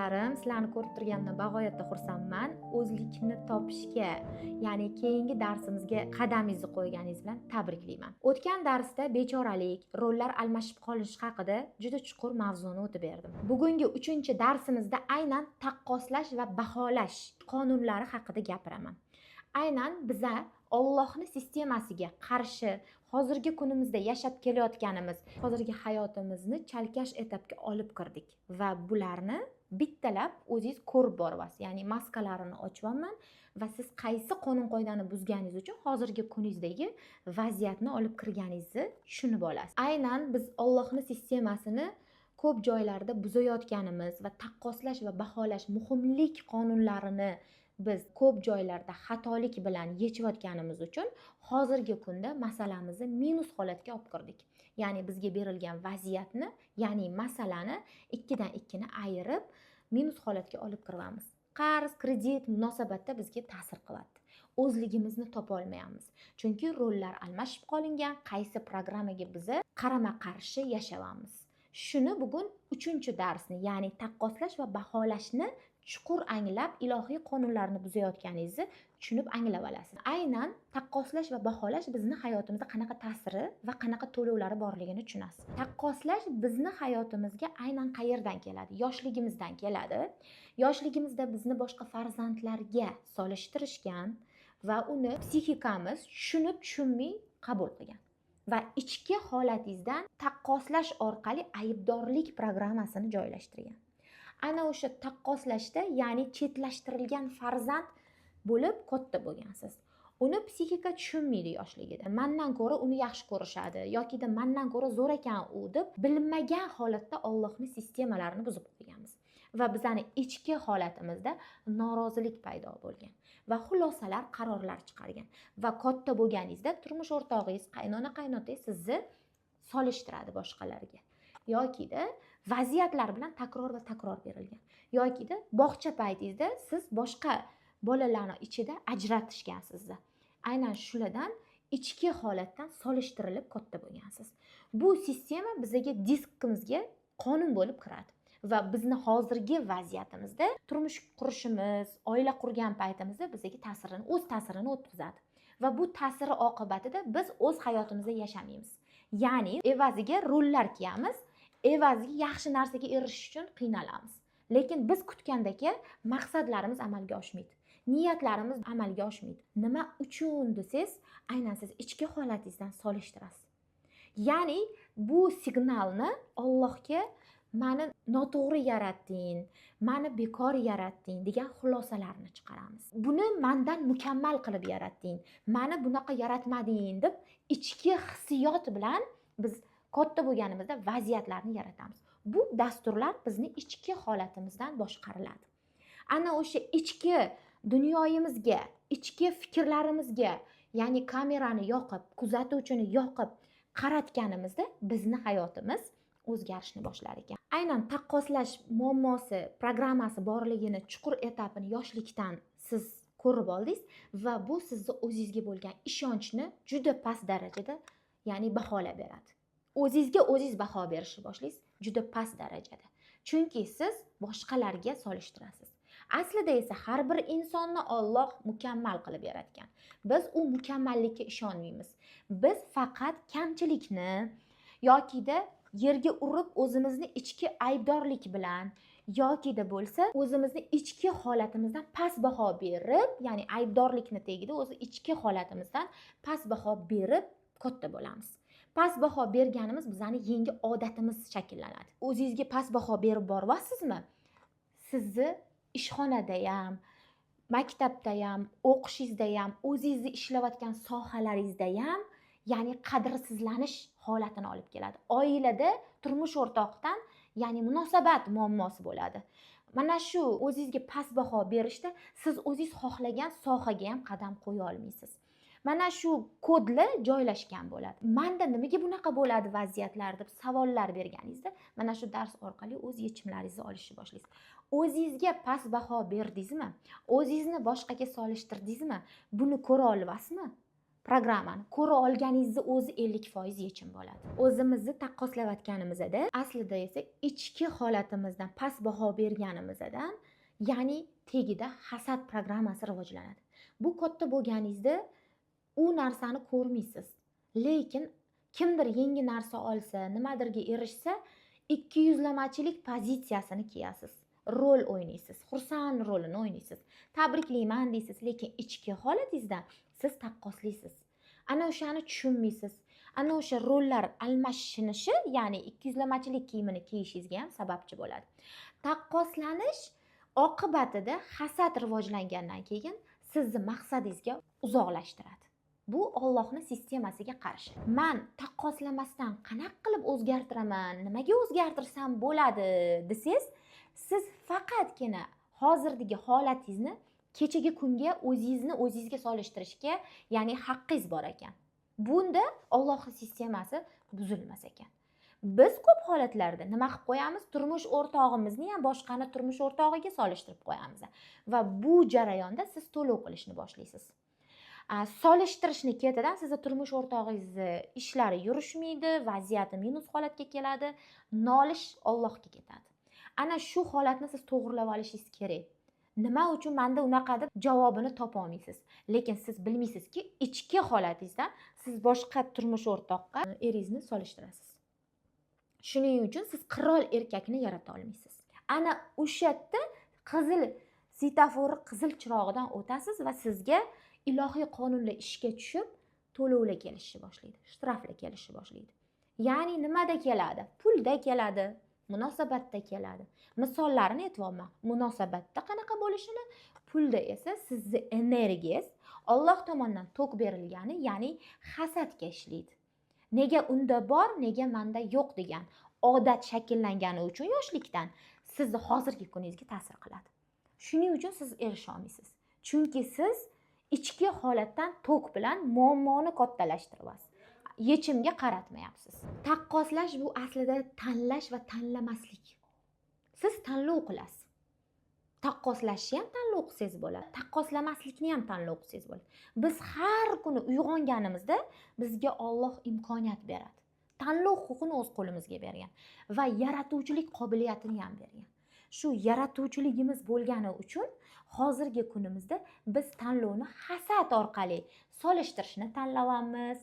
Azizlarim, sizlarni ko'rib turganimdan bag'oyatda xursandman. O'zlikni topishga, ya'ni keyingi darsimizga qadamingizni qo'yganingiz bilan tabriklayman. O'tgan darsda bechoralik, rollar almashib qolishi haqida juda chuqur mavzuni o'tib berdim. Bugungi 3-darsimizda aynan taqqoslash va baholash qonunlari haqida gapiraman. Aynan biza Allohning sistemasiga qarshi hozirgi kunimizda yashab kelayotganimiz, hozirgi hayotimizni chalkash etapga olib kirdik va bularni bittalab o'zingiz ko'rib boryapsiz. Ya'ni maskalarini ochyapman va siz qaysi qonun qoidani buzganingiz uchun hozirgi kuningizdagi vaziyatni olib kirganingizni tushunib olasiz. Aynan biz Allohning sistemasini ko'p joylarda buzayotganimiz va taqqoslash va baholash muhimlik qonunlarini biz ko'p joylarda xatolik bilan yechayotganimiz uchun hozirgi kunda masalamizni minus holatga olib kirdik. Ya'ni bizga berilgan vaziyatni, ya'ni masalani ikkidan ikkini ayirib minus holatga olib kiryapmiz. Qarz, kredit, munosabatda bizga ta'sir qiladi. O'zligimizni topa olmayapmiz. Chunki rollar almashib qolingan, qaysi programmaga biza qarama-qarshi yashayapmiz. Shuni bugun 3-darsni, ya'ni taqqoslash va baholashni chuqur anglab, ilohiy qonunlarni buzayotganingizni tushunib anglab olasiz. Aynan taqqoslash va baholash bizni hayotimizda qanaqa ta'siri va qanaqa to'lovlari borligini tushunasiz. Taqqoslash bizni hayotimizga aynan qayerdan keladi? Yoshligimizdan keladi. Yoshligimizda bizni boshqa farzandlarga solishtirishgan va uni psixikamiz tushunib tushunmay qabul qilgan. Va ichki holatingizdan taqqoslash orqali aybdorlik programmasini joylashtirgan. Ana o'sha taqqoslashda, ya'ni chetlashtirilgan farzand bo'lib katta bo'lgansiz. Uni psixika tushunmaydi yoshligida. Mandan ko'ra uni yaxshi ko'rishadi yokida mandan ko'ra zo'r ekan u deb bilmagan holatda Allohning sistemalarini buzib qo'yganmiz. Va bizani ichki holatimizda norozilik paydo bo'lgan va xulosalar, qarorlar chiqargan. Va katta bo'lganingizda turmush o'rtog'ingiz, qaynona, qaynotangiz sizni solishtiradi boshqalarga. Yokida vaziyatlar bilan takror va takror berilgan. Yokida bog'cha paytingizda siz boshqa bolalarni ichida ajratishgan sizni. Aynan shulardan ichki holatdan solishtirilib katta bo'lgansiz. Bu sistema bizga diskimizga qonun bo'lib kiradi. Va bizni hozirgi vaziyatimizda turmush qurishimiz, oila qurgan paytimizda bizga ta'sirini, o'z ta'sirini o'tkazadi. Va bu ta'siri oqibatida biz o'z hayotimizda yashamaymiz. Ya'ni evaziga rollar kiyamiz, evaziga yaxshi narsaga erishish uchun qiynalamiz. Lekin biz kutgandagi maqsadlarimiz amalga oshmaydi. Niyatlarimiz amalga oshmaydi. Nima uchun desangiz, aynan siz ichki holatingizdan solishtirasiz. Ya'ni bu signalni Allohga meni noto'g'ri yaratding, meni bekor yaratding degan xulosalarni chiqaramiz. Buni mendan mukammal qilib yaratding, meni bunaqa yaratmading deb ichki hissiyot bilan biz katta bo'lganimizda vaziyatlarni yaratamiz. Bu dasturlar bizni ichki holatimizdan boshqariladi. Ana o'sha ichki dunyoyimizga, ichki fikrlarimizga, ya'ni kamerani yoqib, kuzatuvchini yoqib qaratganimizda bizni hayotimiz o'zgarishni boshlar ekan. Aynan taqqoslash muammosi, programmasi borligini chuqur etapini yoshlikdan siz ko'rib oldingiz va bu sizni o'zingizga bo'lgan ishonchni juda past darajada, ya'ni baholab beradi. O'zingizga o'zingiz baho berishni boshlaysiz juda past darajada. Chunki siz boshqalarga solishtirasiz. Aslida esa har bir insonni Alloh mukammal qilib yaratgan. Biz u mukammallikka ishonmaymiz. Biz faqat kamchilikni yokida yerga urib o'zimizni ichki aybdorlik bilan yokida bo'lsa o'zimizni ichki holatimizdan past baho berib, ya'ni aybdorlikni tagida o'zi ichki holatimizdan past baho berib katta bo'lamiz. Past baho berganimiz bizani yangi odatimiz shakllanadi. O'zingizga past baho berib boryapsizmi? Sizni ishxonada ham, maktabda ham, o'qishingizda ham, o'zingizni ishlayotgan sohalaringizda ham, ya'ni qadrsizlanish holatini olib keladi. Oilada turmush o'rtoqdan, ya'ni munosabat muammosi bo'ladi. Mana shu o'zingizga past baho berishda siz o'zingiz xohlagan sohaga ham qadam qo'ya olmaysiz. Mana shu kodlar joylashgan bo'ladi. Manda nimaga bunaqa bo'ladi vaziyatlar deb savollar berganingizda mana shu dars orqali o'z yechimlaringizni olishni boshlaysiz. O'zingizga past baho berdingizmi? O'zingizni boshqaga solishtirdingizmi? Buni ko'ra olyapsizmi? Programmani ko'ra olganingizni o'zi 50% yechim bo'ladi. O'zimizni taqqoslayotganimizda, aslida esa ichki holatimizdan past baho berganimizdan, ya'ni tagida hasad programmasi rivojlanadi. Bu katta bo'lganingizda u narsani ko'rmaysiz, lekin kimdir yangi narsa olsa, nimadirga erishsa, ikki yuzlamachilik pozitsiyasini kiyasiz, rol o'ynaysiz, xursand rolini o'ynaysiz, tabriklayman deysiz, lekin ichki holatingizda siz taqqoslaysiz. Ana o'shani tushunmaysiz. Ana o'sha rollar almashinishi, ya'ni ikki yuzlamachilik kiyimini kiyishingizga ham sababchi bo'ladi. Taqqoslanish oqibatida hasad rivojlangandan keyin sizni maqsadingizga uzoqlashtiradi. Bu Ollohni sistemasiga qarshi. Man taqqoslamasdan qanaqa qilib o'zgartiraman, nimaga o'zgartirsam bo'ladi desangiz, siz faqatgina hozirdagi holatingizni kechagi kunga o'zingizni o'zingizga solishtirishga, ya'ni haqqingiz bor ekan. Bunda Ollohning sistemasi buzilmas ekan. Biz ko'p holatlarda nima qilib qo'yamiz? Turmush o'rtog'imizni ham boshqani turmush o'rtog'iga solishtirib qo'yamiz va bu jarayonda siz to'lov qilishni boshlaysiz. Solishtirishni ketidan sizni turmush o'rtog'ingizni ishlari yurishmaydi, vaziyati minus holatga keladi, nolish Allohga ketadi. Ana shu holatni siz to'g'rilab olishingiz kerak. Nima uchun menda unaqa deb javobini topa olmaysiz. Lekin siz bilmaysizki, ichki holatingizda siz boshqa turmush o'rtoqqa eringizni solishtirasiz. Shuning uchun siz qirol erkakni yarata olmaysiz. Ana o'sha yerda qizil svetofor qizil chirog'idan o'tasiz va sizga ilohiy qonunlar ishga tushib, to'lovlar kelishni boshlaydi, shtraflar kelishni boshlaydi. Ya'ni nimada keladi? Pulda keladi, munosabatda keladi. Misollarini aytyapman. Munosabatda qanaqa bo'lishini, pulda esa sizni energiyangiz Alloh tomonidan tok berilgani, ya'ni hasadga ishlaydi. Nega unda bor, nega menda yo'q degan odat shakllangani uchun yoshlikdan sizni hozirgi kuningizga ta'sir qiladi. Shuning uchun siz erisha olmaysiz. Chunki siz ichki holatdan tok bilan muammoni kattalashtiryapsiz. Yechimga qaratmayapsiz. Taqqoslash bu aslida tanlash va tanlamaslik. Siz tanlov qilasiz. Taqqoslashni ham tanlov qilsangiz bo'ladi, taqqoslamaslikni ham tanlov qilsangiz bo'ladi. Biz har kuni uyg'onganimizda bizga Olloh imkoniyat beradi. Tanlov huquqini o'z qo'limizga bergan va yaratuvchilik qobiliyatini ham bergan. Shu yaratuvchiligimiz bo'lgani uchun hozirgi kunimizda biz tanlovni hasad orqali solishtirishni tanlayapmiz.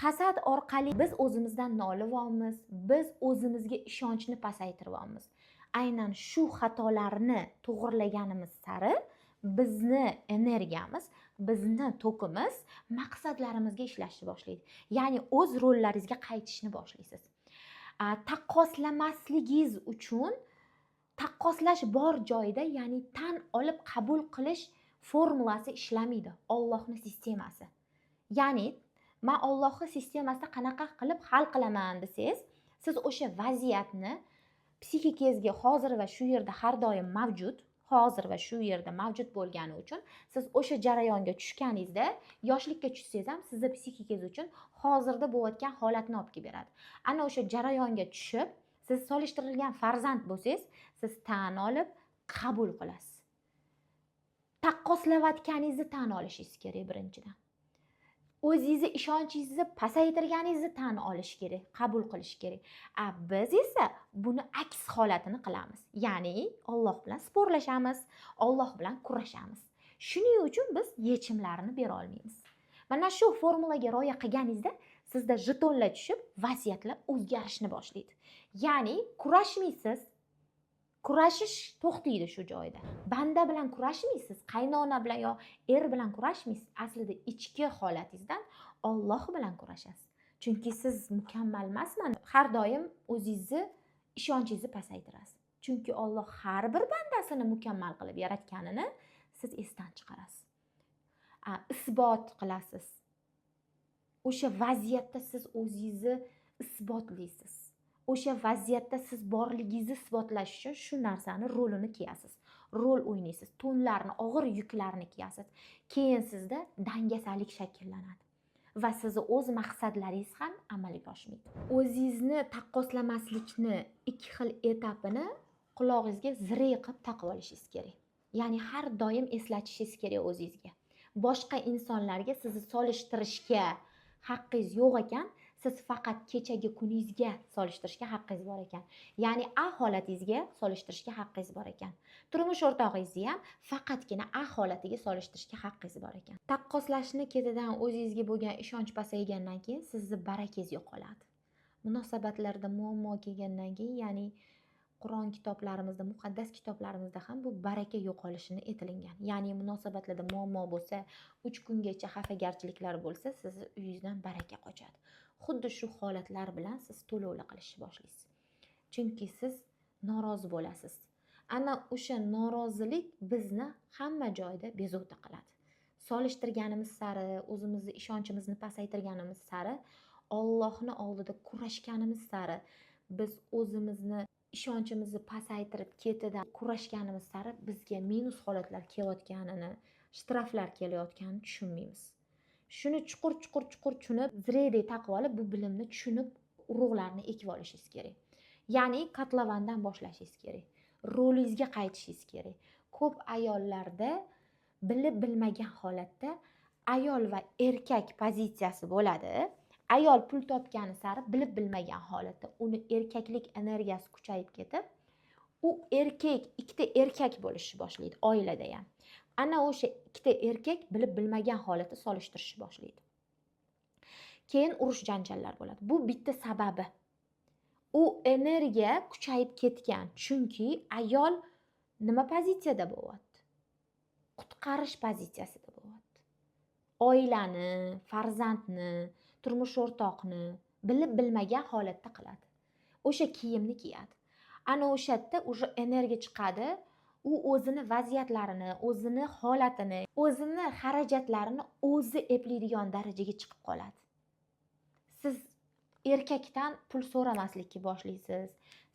Hasad orqali biz o'zimizdan nolivyapmiz, biz o'zimizga ishonchni pasaytiryapmiz. Aynan shu xatolarni to'g'irlaganimiz sari bizni energiyamiz, bizni tokimiz maqsadlarimizga ishlashni boshlaydi. Ya'ni o'z rollaringizga qaytishni boshlaysiz. Taqqoslamasligingiz uchun taqqoslash bor joyda, ya'ni tan olib qabul qilish formulasi ishlamaydi. Allohning sistemasi. Ya'ni men Allohning sistemasida qanaqa qilib hal qilaman desangiz, siz o'sha vaziyatni psixikangizga hozir va shu yerda har doim mavjud, hozir va shu yerda mavjud bo'lgani uchun siz o'sha jarayonga tushganingizda, yoshlikka tushsangiz ham sizni psixikangiz uchun hozirda bo'layotgan holatni olib kelib beradi. Ana o'sha jarayonga tushib, siz solishtirilgan farzand bo'lsangiz, siz tan olib qabul qilasiz. Taqqoslayotganingizni tan olishingiz kerak birinchidan. O'zingizni ishonchingizni pasaytirganingizni tan olish kerak, qabul qilish kerak. Biz esa buni aks holatini qilamiz. Ya'ni Alloh bilan sporlashamiz, Alloh bilan kurashamiz. Shuning uchun biz yechimlarni bera olmaymiz. Mana shu formulaga rioya qilganingizda sizda jetonlar tushib, vaziyatlar o'zgarishni boshlaydi. Ya'ni kurashmaysiz, kurashish to'xtaydi shu joyda. Banda bilan kurashmaysiz, qaynona bilan yo er bilan kurashmaysiz. Aslida ichki holatingizdan Alloh bilan kurashasiz. Chunki siz mukammal emasman. Har doim o'zingizni ishonchingizni pasaytirasiz. Chunki Alloh har bir bandasini mukammal qilib yaratganini siz esdan chiqarasiz. Isbot qilasiz. O'sha vaziyatda siz o'zingizni isbotlaysiz. O'sha vaziyatda siz borligingizni isbotlash uchun shu narsani rolini kiyasiz. Rol o'ynaysiz, to'nlarni, og'ir yuklarni kiyasiz. Keyin sizda dangasalik shakllanadi va sizni o'z maqsadlaringiz ham amalga oshmaydi. O'zingizni taqqoslamaslikni ikki xil etapini qulog'ingizga zirey qilib taqib olishingiz kerak. Ya'ni har doim eslatishingiz kerak o'zingizga. Boshqa insonlarga sizni solishtirishga haqqingiz yo'q ekan, siz faqat kechagi kuningizga solishtirishga haqqingiz bor ekan. Ya'ni A holatingizga solishtirishga haqqingiz bor ekan. Turmush o'rtog'ingizni ham faqatgina A holatiga solishtirishga haqqingiz bor ekan. Taqqoslashni ketidan o'zingizga bo'lgan ishonch pasaygandan keyin sizni barakangiz yo'qoladi. Munosabatlarda muammo kelgandan keyin, ya'ni Qur'on kitoblarimizda, muqaddas kitoblarimizda ham bu baraka yo'qolishini aytilingan. Ya'ni munosabatlarda muammo bo'lsa, 3 kungacha xafagarchiliklar bo'lsa, sizni uyingizdan baraka qochadi. Xuddi shu holatlar bilan siz to'lovlar qilishni boshlaysiz. Chunki siz norozi bo'lasiz. Ana o'sha norozilik bizni hamma joyda bezovta qiladi. Solishtirganimiz sari, o'zimizni ishonchimizni pasaytirganimiz sari, Allohni oldida kurashganimiz sari, biz o'zimizni ishonchimizni pasaytirib ketidan kurashganimiz sari bizga minus holatlar kelayotganini, shtraflar kelayotganini tushunmaymiz. Shuni chuqur chuqur chuqur tushunib, zredek taqib olib, bu bilimni tushunib, urug'larni ekib olishingiz kerak. Ya'ni kotlovandan boshlashingiz kerak. Rolingizga qaytishingiz kerak. Ko'p ayollarda bilib bilmagan holatda ayol va erkak pozitsiyasi bo'ladi. Ayol pul topgani sari bilib bilmagan holatda uni erkaklik energiyasi kuchayib ketib, u erkak, ikkita erkak bo'lishni boshlaydi oilada ham. Ana o'sha ikkita erkak bilib bilmagan holatda solishtirishni boshlaydi. Keyin urush janjallar bo'ladi. Bu bitta sababi. U energiya kuchayib ketgan, chunki ayol nima pozitsiyada bo'lyapti? Qutqarish pozitsiyasida bo'lyapti. Oilani, farzandni, turmush o'rtoqni bilib bilmagan holatda qiladi. O'sha kiyimni kiyadi. Ana o'sha yerda уже energiya chiqadi. U o'zini vaziyatlarini, o'zini holatini, o'zini xarajatlarini o'zi eplaydigan darajaga chiqib qoladi. Siz erkakdan pul so'ramaslikka boshlaysiz.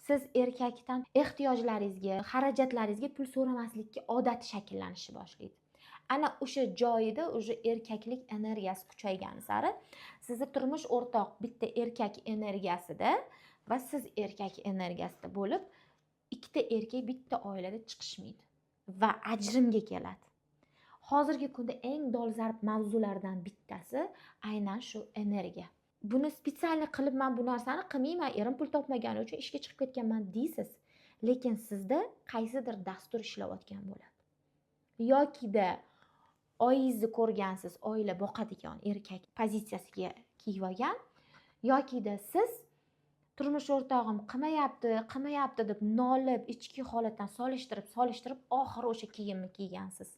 Siz erkakdan ehtiyojlaringizga, xarajatlaringizga pul so'ramaslikka odat shakllanishni boshlaydi. Ana o'sha joyida уже erkaklik energiyasi kuchaygani sari sizni turmush o'rtoq bitta erkak energiyasida va siz erkak energiyasida bo'lib, ikkita erkak bitta oilada chiqishmaydi va ajrimga keladi. Hozirgi kunda eng dolzarb mavzulardan bittasi aynan shu energiya. Buni специально qilib men bu narsani qilmayman, erim pul topmagani uchun ishga chiqib ketganman deysiz. Lekin sizda qaysidir dastur ishlayotgan bo'ladi. Yokida oyingizni ko'rgansiz, oila boqadigan erkak pozitsiyasiga kiyib olgan, yokida siz turmush o'rtog'im qilmayapti, qilmayapti deb nolib, ichki holatdan solishtirib, solishtirib oxiri o'sha kiyimni kiygansiz.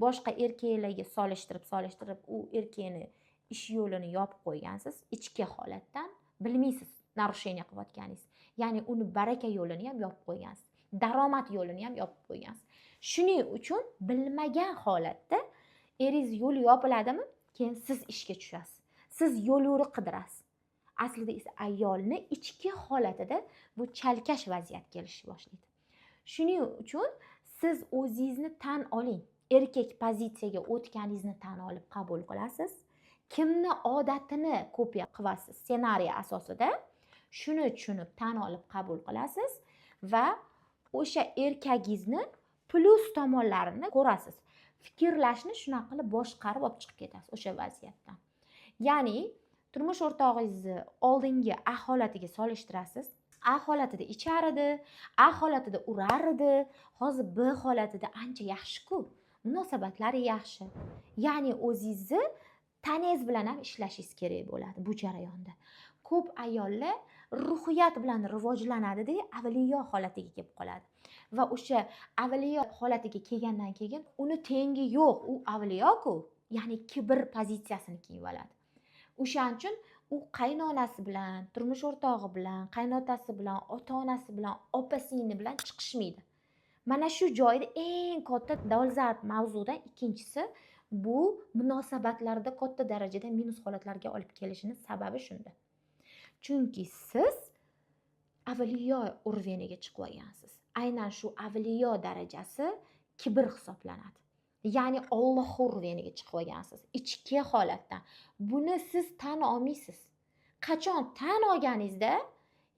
Boshqa erkaklarga solishtirib, solishtirib u erkakni ish yo'lini yopib qo'ygansiz, ichki holatdan bilmaysiz нарушение qilayotganingiz. Ya'ni uni baraka yo'lini ham yopib qo'ygansiz, daromad yo'lini ham yopib qo'ygansiz. Shuning uchun bilmagan holatda eringiz yo'li yopiladimi, keyin siz ishga tushasiz. Siz yo'l yo'riq qidirasiz. Aslida esa ayolni ichki holatida bu chalkash vaziyat kelishni boshlaydi. Shuning uchun siz o'zingizni tan oling. Erkak pozitsiyaga o'tganingizni tan olib qabul qilasiz. Kimni odatini kopiya qilasiz ssenariy asosida, shuni tushunib tan olib qabul qilasiz va o'sha erkagingizni plyus tomonlarini ko'rasiz. Fikrlashni shunaqa qilib boshqarib olib chiqib ketasiz o'sha vaziyatdan. Ya'ni turmush o'rtog'ingizni oldingi A holatiga solishtirasiz. A holatida ichar edi, A holatida urar edi, hozir B holatida ancha yaxshi-ku. Munosabatlari yaxshi. Ya'ni o'zingizni tanangiz bilan ham ishlashingiz kerak bo'ladi bu jarayonda. Ko'p ayollar ruhiyat bilan rivojlanadi-da, avliyo holatiga kelib qoladi. Va o'sha avliyo holatiga kelgandan keyin uni tengi yo'q, u avliyo-ku, ya'ni kibr pozitsiyasini kiyib oladi. O'shaning uchun u qaynonasi bilan, turmush o'rtog'i bilan, qaynotasi bilan, ota-onasi bilan, opa-singli bilan chiqishmaydi. Mana shu joyda eng katta dolzarb mavzudan ikkinchisi bu munosabatlarda katta darajada minus holatlarga olib kelishini sababi shunda. Chunki siz avliyo уровень iga chiqib olgansiz. Aynan shu avliyo darajasi kibr hisoblanadi. Ya'ni Alloh уровень iga chiqib olgansiz ichki holatdan. Buni siz tan olmaysiz. Qachon tan olganingizda,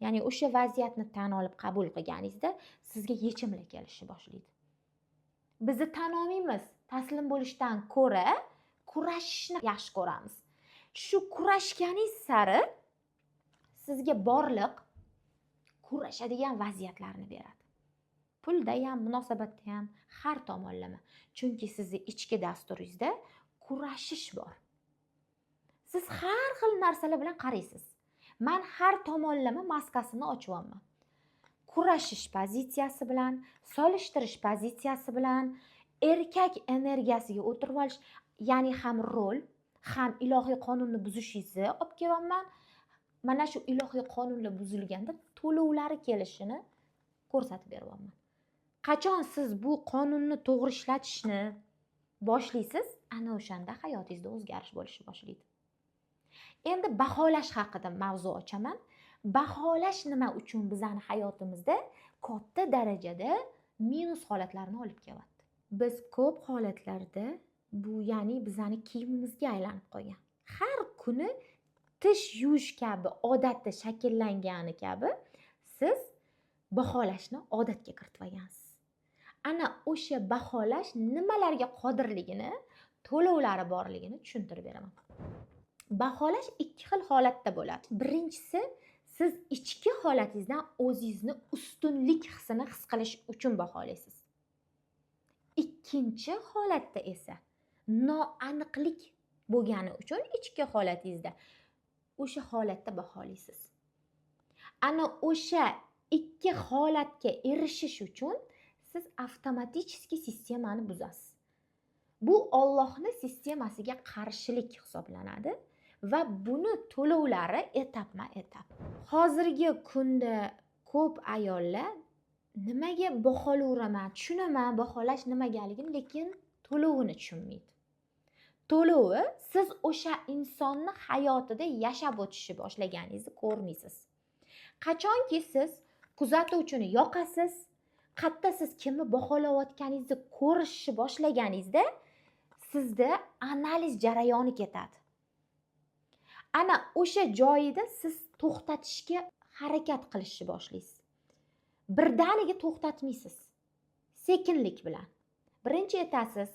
ya'ni o'sha vaziyatni tan olib qabul qilganingizda sizga yechimlar kelishni boshlaydi. Bizni tan olmaymiz. Taslim bo'lishdan ko'ra Kurashishni yaxshi ko'ramiz. Shu kurashganingiz sari sizga borliq kurashadigan vaziyatlarni beradi. Pulda ham, munosabatda ham, har tomonlama. Chunki sizni ichki dasturingizda kurashish bor. Siz har xil narsalar bilan qaraysiz. Man har tomonlama maskasini ochyapman. Kurashish pozitsiyasi bilan, solishtirish pozitsiyasi bilan, erkak energiyasiga o'tirib olish, ya'ni ham rol, ham ilohiy qonunni buzishingizni olib kelyapman. Mana shu ilohiy qonunlar buzilganda to'lovlari kelishini ko'rsatib beryapman. Qachon siz bu qonunni to'g'ri ishlatishni boshlaysiz, ana o'shanda hayotingizda o'zgarish bo'lishni boshlaydi. Endi baholash haqida mavzu ochaman. Baholash nima uchun bizani hayotimizda katta darajada minus holatlarni olib kelyapti? Biz ko'p holatlarda bu, ya'ni bizani kiyimimizga aylanib qolgan. Har kuni tish yuvish kabi odatda shakllangani kabi siz baholashni odatga kiritib olgansiz. Ana o'sha baholash nimalarga qodirligini, to'lovlari borligini tushuntirib beraman. Baholash ikki xil holatda bo'ladi. Birinchisi, siz ichki holatingizdan o'zingizni ustunlik hissini his qilish uchun baholaysiz. Ikkinchi holatda esa noaniqlik bo'lgani uchun ichki holatingizda o'sha holatda baholaysiz. Ana o'sha ikki holatga erishish uchun siz avtomatически sistemani buzasiz. Bu Ollohni sistemasiga qarshilik hisoblanadi va buni to'lovlari etapma-etap. Hozirgi kunda ko'p ayollar nimaga baholaveraman, tushunaman baholash nimagaligini, lekin to'lovini tushunmaydi. To'lovi, siz o'sha insonni hayotida yashab o'tishni boshlaganingizni ko'rmaysiz. Qachonki siz kuzatuvchini yoqasiz, qayerda siz kimni baholayotganingizni ko'rishni boshlaganingizda sizda analiz jarayoni ketadi. Ana o'sha joyida siz to'xtatishga harakat qilishni boshlaysiz. Birdaniga to'xtatmaysiz. Sekinlik bilan. Birinchi aytasiz,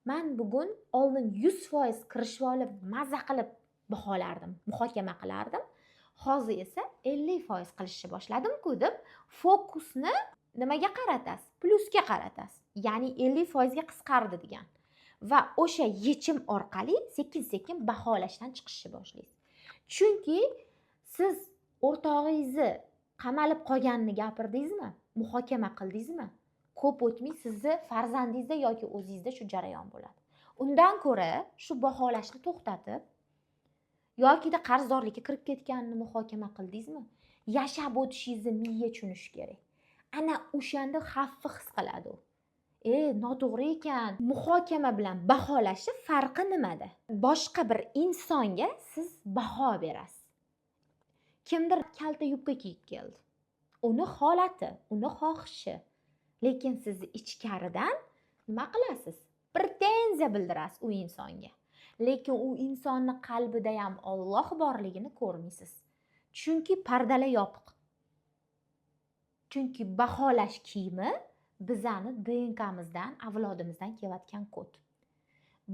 man bugun oldin 100% kirishib olib, maza qilib baholardim, muhokama qilardim. Hozir esa 50% qilishni boshladim-ku deb fokusni nimaga qaratasiz? Plyusga qaratasiz. Ya'ni 50% ga qisqardi degan. Va o'sha yechim orqali sekin-sekin baholashdan chiqishni boshlaysiz. Chunki siz o'rtog'ingizni qamalib qolganini gapirdingizmi? Muhokama qildingizmi? Ko'p o'tmay sizni farzandingizda yoki o'zingizda shu jarayon bo'ladi. Undan ko'ra shu baholashni to'xtatib yokida qarzdorlikka kirib ketganini muhokama qildingizmi? Yashab o'tishingizni miya tushunishi kerak. Ana o'shanda xavfni his qiladi u. Noto'g'ri ekan. Muhokama bilan baholashni farqi nimada? Boshqa bir insonga siz baho berasiz. Kimdir kalta yubka kiyib keldi. Uni holati, uni xohishi. Lekin siz ichkaridan nima qilasiz? Pretenziya bildirasiz u insonga. Lekin u insonni qalbida ham Alloh borligini ko'rmaysiz. Chunki pardalar yopiq. Chunki baholash kiyimi bizani DNKmizdan, avlodimizdan kelayotgan kod.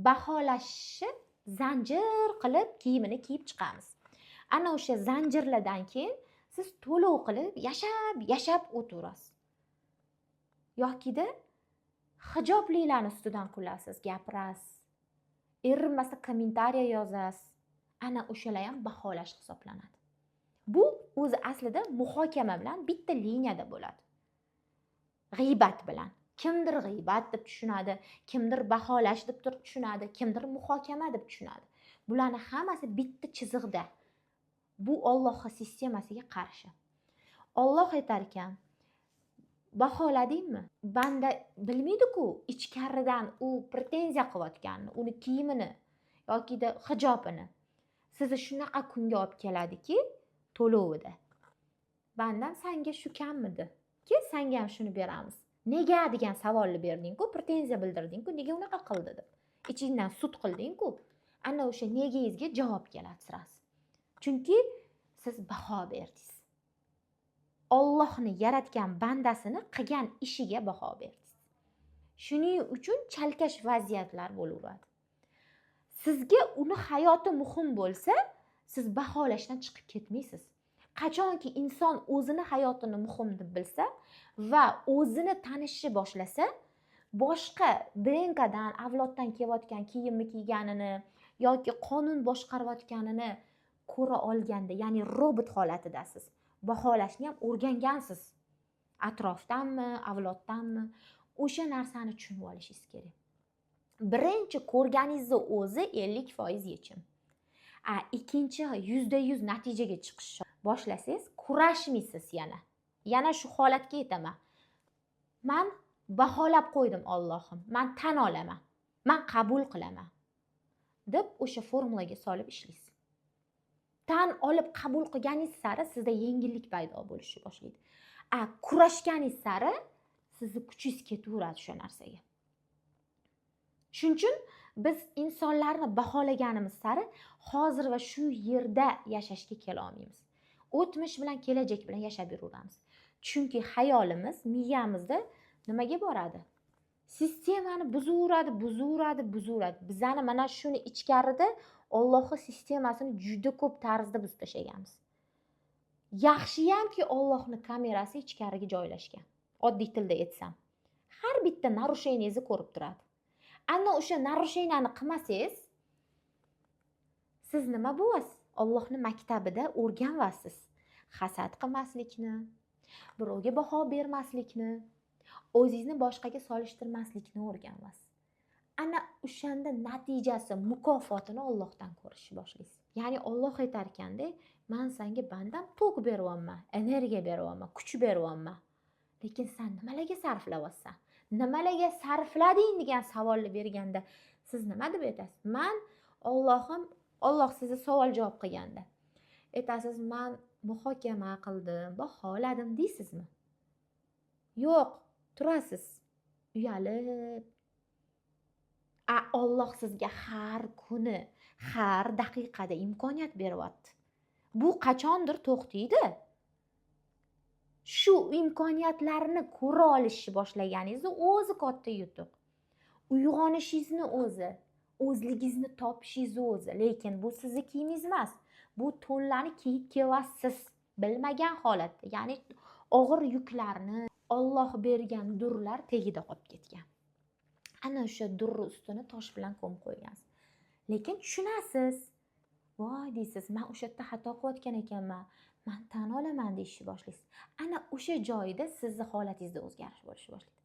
Baholashni zanjir qilib kiyimini kiyib chiqamiz. Ana o'sha zanjirlardan keyin siz to'lov qilib yashab, yashab o'tirasiz. Yokida hijoblilarni ustidan kulasiz, gapirasiz. Erinmasa kommentariya yozasiz. Ana o'shalar ham baholash hisoblanadi. Bu o'zi aslida muhokama bilan bitta liniyada bo'ladi. G'iybat bilan. Kimdir g'iybat deb tushunadi, kimdir baholash deb tushunadi, kimdir muhokama deb tushunadi. Bularni hammasi bitta chiziqda. Bu Allohning sistemasiga qarshi. Alloh aytar ekan, baholadingmi? Banda bilmaydi-ku ichkaridan u pretenziya qilayotganini, uni kiyimini yokida hijobini. Sizni shunaqa kunga olib keladiki, to'lovida. Bandam sanga shu kammidi? Kel, sanga ham shuni beramiz. Nega degan savolni berding-ku, pretenziya bildirding-ku, nega unaqa qildi deb. Ichingdan sud qilding-ku. Ana o'sha negangizga javob keladi sirasi. Chunki siz baho berdingiz. Allohni yaratgan bandasini qilgan ishiga baho berdingiz. Shuning uchun chalkash vaziyatlar bo'laveradi. Sizga uni hayoti muhim bo'lsa, siz baholashdan chiqib ketmaysiz. Qachonki inson o'zini hayotini muhim deb bilsa va o'zini tanishni boshlasa, boshqa ДНК dan, avloddan kelayotgan kiyimni kiyganini yoki qonun boshqarayotganini ko'ra olganda, ya'ni robot holatidasiz, baholashni ham o'rgangansiz, atrofdanmi, avloddanmi, o'sha narsani tushunib olishingiz kerak. Birinchi ko'rganingizni o'zi 50% yechim. A ikkinchi 100% natijaga chiqish boshlasangiz, kurashmaysiz. Yana shu holatga yetaman: man baholab qo'ydim, Ollohim, man tan olaman, man qabul qilaman, deb o'sha formulaga solib ishlaysiz. Tan olib qabul qilganingiz sari sizda yengillik paydo bo'lishni boshlaydi. A kurashganingiz sari sizni kuchingiz ketaveradi o'sha narsaga. Shuning uchun biz insonlarni baholaganimiz sari hozir va shu yerda yashashga kela olmaymiz, o'tmish bilan, kelajak bilan yashab yuraveramiz. Chunki xayolimiz miyamizda nimaga boradi? Sistemani buzaveradi, buzaveradi, buzaveradi. Bizani mana shuni ichkarida Ollohni sistemasini juda ko'p tarzda buzib tashlaganmiz. Yaxshiyamki, Ollohni kamerasi ichkariga joylashgan. Oddiy tilda aytsam, har bitta нарушение ngizni ko'rib turadi. Ana o'sha нарушения ni qilmasangiz, siz nima bo'lasiz? Ollohni maktabida o'rganasiz hasad qilmaslikni, birovga baho bermaslikni, o'zingizni boshqaga solishtirmaslikni o'rganasiz. Ana o'shanda natijasi, mukofotini Ollohdan ko'rishni boshlaysiz. Ya'ni Olloh aytarkanda: "Man sanga, bandam, tok beryapman, energiya beryapman, kuch beryapman, lekin san nimalarga sarflayapsan, nimalarga sarflading?" degan savolni berganda, siz nima deb aytasiz? "Man, Ollohim", Olloh sizni savol javob qilganda aytasiz: "Man muhokama qildim, baholadim", deysizmi? Yo'q, turasiz uyalib. A Olloh sizga har kuni, har daqiqada imkoniyat beryapti. Bu qachondir to'xtaydi. Shu imkoniyatlarni ko'ra olishni boshlaganingizni o'zi katta yutuq, uyg'onishingizni o'zi, o'zligingizni topishingizni o'zi. Lekin bu sizni kiyimingiz emas, bu to'nlarni kiyib kelyapsiz bilmagan holatda, ya'ni og'ir yuklarni, Olloh bergan durlar tagida qolib ketgan. Ana o'sha durni ustini tosh bilan ko'mib qo'ygansiz. Lekin tushunasiz: "Voy", deysiz, "man o'sha yerda xato qilayotgan ekanman, man tan olaman", deyishni boshlaysiz. Ana o'sha joyda sizni holatingizda o'zgarish bo'lishni boshlaydi.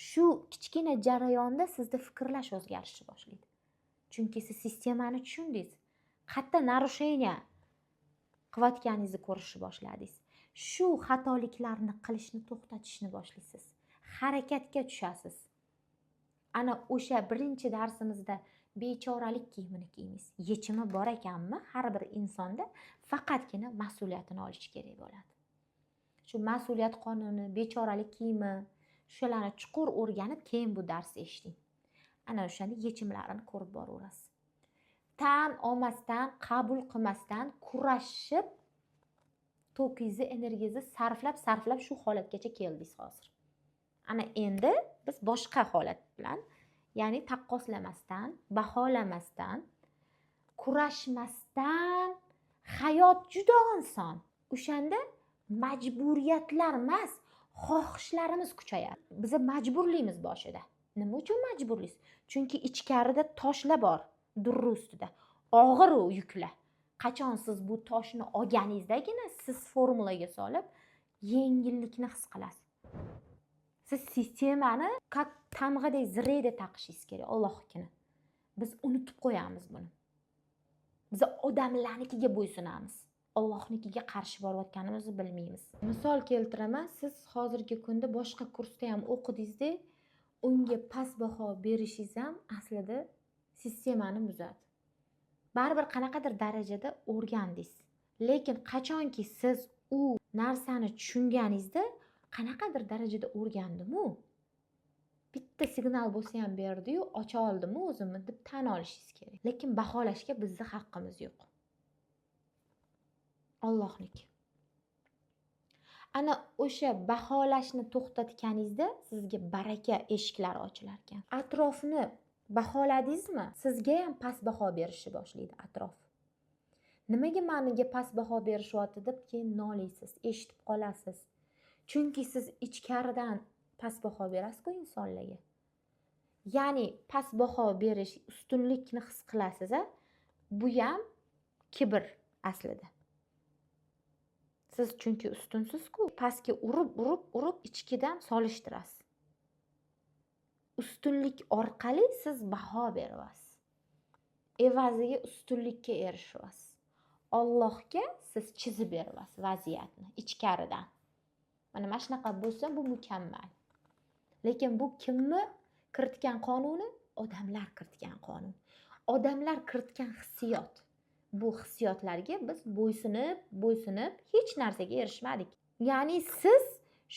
Shu kichkina jarayonda sizda fikrlash o'zgarishni boshlaydi, chunki siz sistemani tushundingiz, qayerda нарушение qilayotganingizni ko'rishni boshladingiz. Shu xatoliklarni qilishni to'xtatishni boshlaysiz, harakatga tushasiz. Ana o'sha birinchi darsimizda bechoralik kiyimini kiymaysiz. Yechimi bor ekanmi har bir insonda, faqatgina mas'uliyatini olish kerak bo'ladi. Shu mas'uliyat qonuni, bechoralik kiyimi, shularni chuqur o'rganib, keyin bu darsni eshiting. Ana o'shanda yechimlarini ko'rib boraverasiz. Tan olmasdan, qabul qilmasdan kurashib, tokingizni, energiyangizni sarflab sarflab shu holatgacha keldingiz hozir. Ana endi biz boshqa holat bilan, ya'ni taqqoslamasdan, baholamasdan, kurashmasdan hayot juda oson. O'shanda majburiyatlar emas, xohishlarimiz kuchayadi. Biza majburlaymiz boshida. Nima uchun majburlaysiz? Chunki ichkarida toshlar bor, durri ustida og'ir u yuklar. Qachon siz bu toshni olganingizdagina siz formulaga solib yengillikni his qilasiz. Siz sistemani как tamg'adek, zirhda taqishingiz kerak, Ollohnikini. Biz unutib qo'yamiz buni. Biz odamlarnikiga bo'ysunamiz, Ollohnikiga qarshi borayotganimizni bilmaymiz. Misol keltiraman: siz hozirgi kunda boshqa kursda ham o'qidingizda, unga past baho berishingiz ham aslida sistemani buzadi. Baribir qanaqadir darajada o'rgandingiz, lekin qachonki siz u narsani tushunganingizda, qanaqadir darajada o'rgandimu, bitta signal bo'lsa ham berdiyu, ocha oldimu o'zimni, deb tan olishingiz kerak. Lekin baholashga bizni haqqimiz yo'q, Ollohniki. Ana o'sha baholashni to'xtatganingizda sizga baraka eshiklari ochilar ekan. Atrofni Baholadingizmi, sizga ham past baho berishni boshlaydi atrof. Nimaga meniga past baho berishyapti deb keyin noliysiz, eshitib qolasiz. Chunki siz ichkaridan past baho berasiz-ku insonlarga. Ya'ni past baho berish, ustunlikni his qilasiz, a? Bu ham kibr aslida. Siz chunki ustunsiz-ku, pastga urib, urib, urib ichkidan solishtirasiz. Ustunlik orqali siz baho beryapsiz. Evaziga ustunlikka erishyapsiz. Allohga siz chizib beryapsiz vaziyatni ichkaridan. Mana shunaqa bo'lsa, bu mukammal. Lekin bu kimni kiritgan qonuni? Odamlar kiritgan qonun. Odamlar kiritgan hissiyot. Bu hissiyotlarga biz bo'ysunib, bo'ysunib hech narsaga erishmadik. Ya'ni siz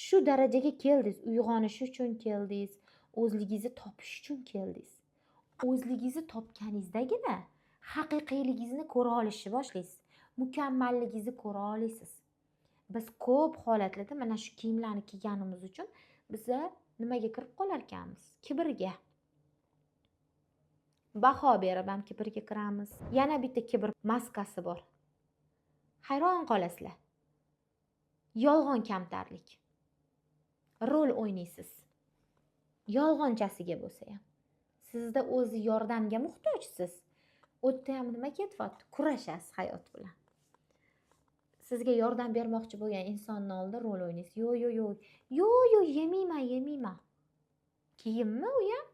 shu darajaga keldingiz, uyg'onish uchun keldingiz, o'zligingizni topish uchun keldingiz. O'zligingizni topganingizdagina haqiqiyligingizni ko'ra olishni boshlaysiz. Mukammalligingizni ko'ra olasiz. Biz ko'p holatlarda mana shu kiyimlarni kiyganimiz uchun biza nimaga kirib qolar ekanmiz? Kibrga. Baho berib ham kibrga kiramiz. Yana bitta kibr maskasi bor. Hayron qolasizlar. Yolg'on kamtarlik. Rol o'ynaysiz. Yolg'onchasiga bo'lsa ham. Sizda o'zi yordamga muhtojsiz. U yerda ham nima ketyapti? Kurashasiz hayot bilan. Sizga yordam bermoqchi bo'lgan insonning oldida rol o'ynaysiz. Yo'q, yo'q, yo'q. Yo'q, yo'q, yemayman, yemayman. Kiyimmi u ham?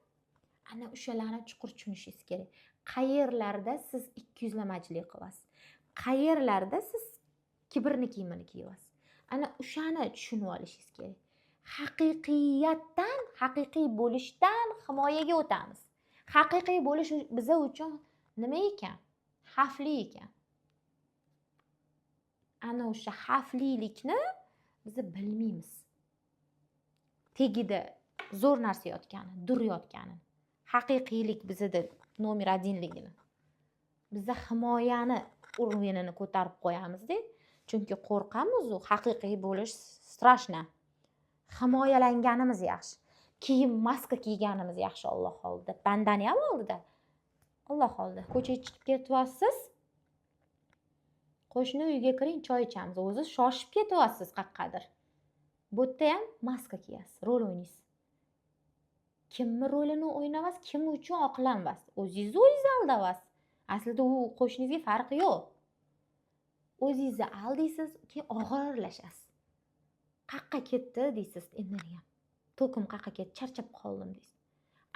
Ana o'shalarni chuqur tushunishingiz kerak. Qayerlarda siz ikkiyuzlamachilik qilasiz? Qayerlarda siz kibrni kiyimini kiyasiz? Ana o'shani tushunib olishingiz kerak. Haqiqiyatdan, haqiqiy bo'lishdan himoyaga o'tamiz. Haqiqiy bo'lish biza uchun nima ekan? Xavfli ekan. Ana o'sha xavflilikni biz bilmaymiz. Tagida zo'r narsa yotgani, dur yotgani. Haqiqiylik bizada nomer 1ligini. Biza himoyani уровень ini ko'tarib qo'yamizda, chunki qo'rqamiz, u haqiqiy bo'lish страшно. Himoyalanganimiz yaxshi. Kiyim, maska kiyganimiz yaxshi Alloh oldida. Bandani ham oldida. Alloh oldida. Ko'chaga chiqib ketyapsiz. Qo'shni uyga kiring, choy ichamiz. O'zi shoshib ketyapsiz qayoqqadir. Bu yerda ham maska kiyasiz, rol o'ynaysiz. Kimni rolini o'ynayapsiz, kim uchun oqlanmaysiz? O'zingizni o'zingiz aldayapsiz. Aslida u qo'shningizga farqi yo'q. O'zingizni aldaysiz, keyin og'irlashasiz. Qayerqa ketdi deysiz, energiyam. Tokim qayerqa ketdi, charchab qoldim deysiz.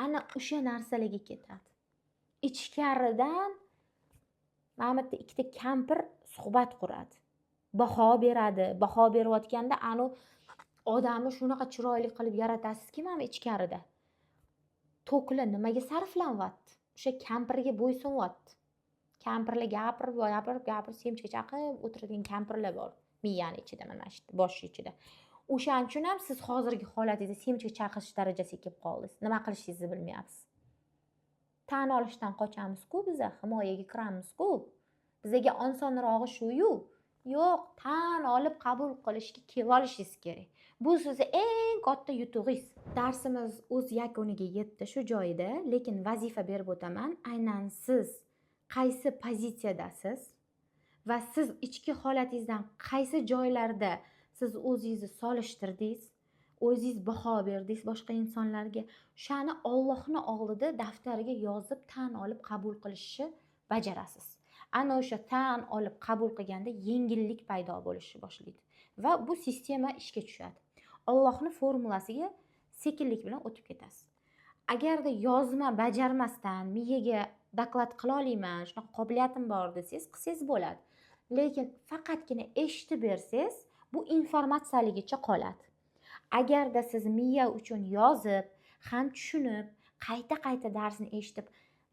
Ana o'sha narsalarga ketadi. Ichkaridan mana bu yerda ikkita kampir suhbat quradi. Baho beradi. Baho berayotganda anu odamni shunaqa chiroyli qilib yaratasizki, mana ichkarida. Toklar nimaga sarflanyapti? O'sha kampirga bo'ysunyapti. Kampirlar gapirib, gapirib, gapirib, semchka chaqib o'tiradigan kampirlar bor miyani ichida, mana shu bosh ichida. O'shaning uchun ham siz hozirgi holatingizda semchka chaqish darajasiga kelib qoldingiz. Nima qilishingizni bilmayapsiz. Tan olishdan qochamiz-ku biza, himoyaga kiramiz-ku. Bizaga osonrog'i shu-yu. Yo'q, tan olib qabul qilishga kelib olishingiz kerak. Bu sizni eng katta yutug'ingiz. Darsimiz o'z yakuniga yetdi shu joyida, lekin vazifa berib o'taman. Aynan siz qaysi pozitsiyadasiz va siz ichki holatingizdan qaysi joylarda siz o'zingizni solishtirdingiz, o'zingiz baho berdingiz boshqa insonlarga, o'shani Allohni oldida daftarga yozib tan olib qabul qilishni bajarasiz. Ana o'sha tan olib qabul qilganda yengillik paydo bo'lishni boshlaydi va bu sistema ishga tushadi. Allohning formulasiga sekinlik bilan o'tib ketasiz. Agarda yozma bajarmasdan miyaga доклад qila olmayman, shunaqa qobiliyatim bor desangiz, qilsangiz bo'ladi. Lekin faqatgina eshitib bersangiz, bu informatsiyaligicha qoladi. Agarda siz miya uchun yozib, ham tushunib, qayta-qayta darsni eshitib,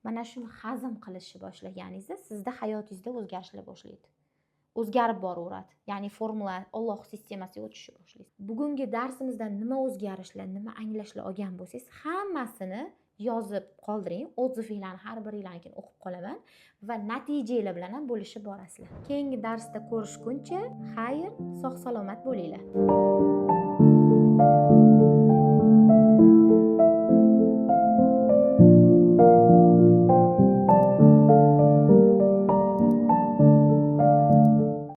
mana shuni hazm qilishni boshlaganingizda sizda hayotingizda o'zgarishlar boshlaydi. O'zgarib boraveradi. Ya'ni formula Alloh sistemasiga o'tishni boshlaysiz. Bugungi darsimizdan nima o'zgarishlar, nima anglashlar olgan bo'lsangiz, hammasini yozib qoldiring. Отзыв inglarni har biringlarnikini o'qib qolaman va natijalar bilan ham bo'lishib borasizlar. Keyingi darsda ko'rishguncha xayr, sog' salomat bo'linglar.